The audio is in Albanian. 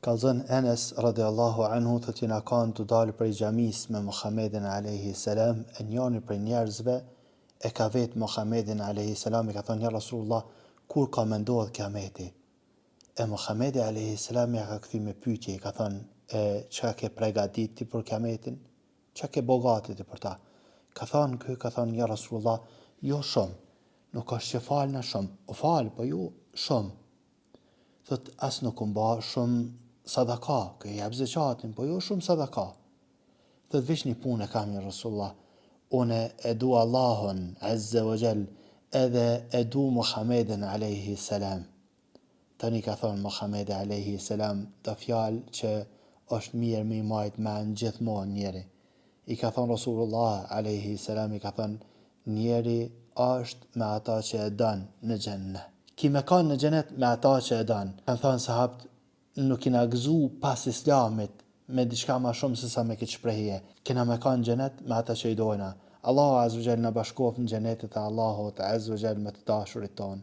Kallzon Enes radiallahu anhu thotë jena kanë tu dalë prej xhamisë me Muhammedin alejhi selam e njani prej njerëzve e ka vet Muhammedin alejhi selam i ka thonë ja Rasulullah kur ka me ndodh kiameti e Muhammedi alejhi selam ja ka kthy me pyetje i ka thonë e çka ke pregadit ti për kiametin çka ke bo gati ti për ta ka thonë ky ka thonë ja Rasulullah jo shumë nuk është që falna shumë o fal po jo shumë Thot as nuk kom ba shumë sadaka, ky jep zeqatin, po jo shumë sadaka. Thot veç një punë e kam ja Rasulullah, une e du Allahun, azze wa xhel, edhe e du Muhammedin alejhi selam. Tani ka thonë Muhammedi alejhi selam, do fjalë që është mirë me i majt men gjithmonë njeri. I ka thonë Rasulullah alejhi selam i ka thonë njeri është me ata që e don në xhennet. Ki me kanë në xhenet me ata që e don. Kanë thonë sahabt nuk jena gëzu pas islamit me diçka ma shumë se sa me këtë shprehje. Kena me kanë në xhenet me ata që i dojna. Allahu azze ve xhel na bashkoftë në xhenetet e Allahut azze ve xhel me të dashurit tonë.